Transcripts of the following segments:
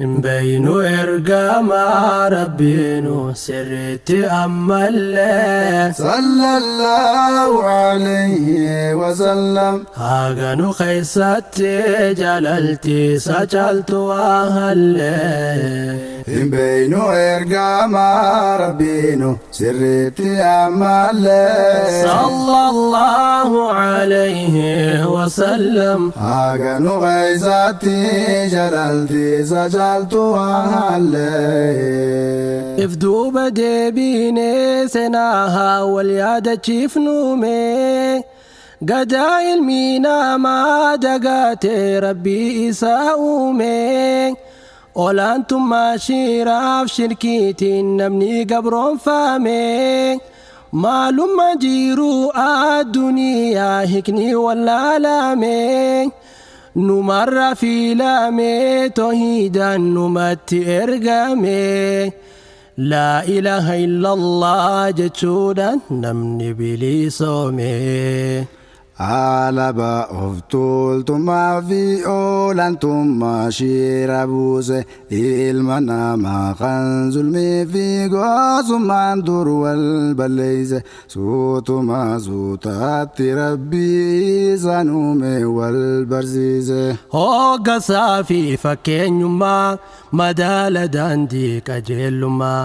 Hin beeynu ergamaa Rabbiinu sirriitti ammallee. Sallallahu alayhi wasallam. Haga nu keeysatti jaalalti isa caaltu waa hallee. Hin beeynu ergamaa Rabbiinu sirriitti ammallee. Sallallahu alayhi wasallam. Haga nu keeysatti jaalalti isa caaltu waa hallee. If duuba deebiinee seenaa haa wal yaadachiifnuume. Gadaa ilmi namaa dagaatee Rabbii isaa uume. Olaantummaa shiiraaf shirkiitiin namni gabroonfame. Maalummaa jiruu addunyaa hikni wallaalame. Numarra fiilame tohiidaan numatti ergame. Laa ilaaha illallah jechuudhaan namni bilisoome. Alaba of tuultummaa fi olaantummaa shira buuse ilma namaa kan zulmii fi gosummaan dur wal balleeyse suutuma suutaatti Rabbii isaan uume wal barsiise. Hoggansaa fi fakkeenyummaa madaala daandii qajeelummaa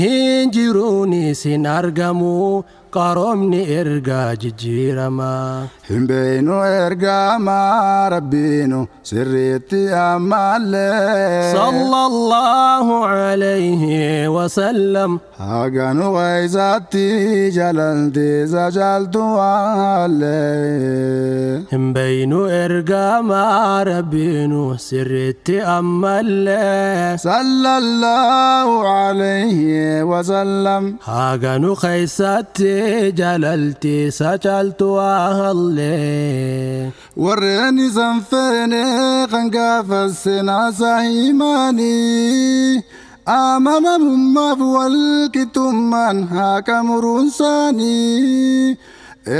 hin jiruunis hin argamu qaroomni ergaa jijjiiramaa. Hin beeynu ergamaa Rabbiinu sirriitti ammallee. Sallallahu alayhi wasallam. Haga nu keeysatti jaalalti isa caaltu haallee. Hin beeynu ergamaa Rabbiinu sirriitti ammallee. Sallallahu alayhi wasallam. Haga nu keeysatti jaalalti isa caaltu haallee. Warreen isan feene kan gaafa seenaa isaa himanii amanamummaaf wal qixxummaan haqa muruun isaanii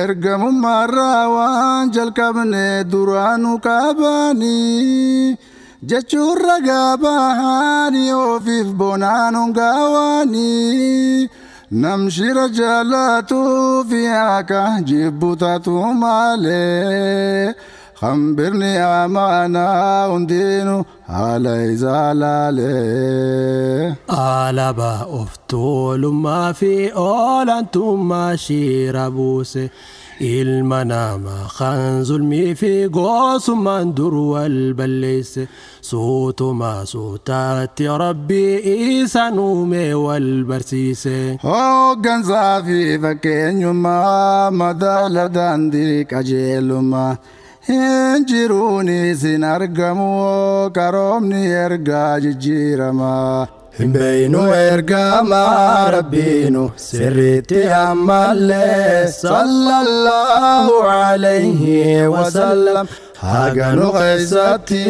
ergamummaarraa waan jalqabne duraanuu qabanii jechuun ragaa bahanii ofiif bonaan hungaawanii namshira jaalaatuu fi haqa jibbu taatu malee hambirni amaanaa hundinuu haala isaa laalee. Alaabaa of tuulummaa fi olaantummaa shira buuse ilma namaa kan zulmii fi gosummaan dur wal balleesse suutuma suutaatti Rabbii isaan uume wal barsiise. Hooggansaa fi fakkeenyummaa madaala daandii qajeelummaa hin jiruunis hin argamu qaroomni ergaa jijjiiramaa. Hin beeynu ergamaa Rabbiinu sirriitti ammallee. Sallallahu alayhi wasallam. Haga nu keessatti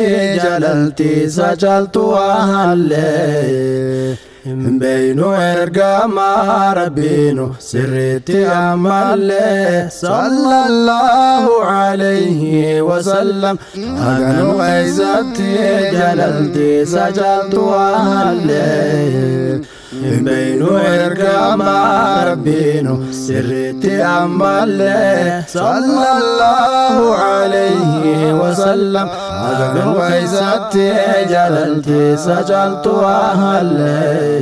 jaalalti isa caaltu haallee. Hin beeynu ergamaa Rabbiinu sirriitti ammallee. Sallallahu alayhi wasallam. Haga nu keessatti jaalalti isa caaltu haallee. Hin beeynu ergamaa Rabbiinu sirriitti ammallee. Sallallahu alayhi wasallam. Haga nu keessatti jaalalti isa caaltu haallee.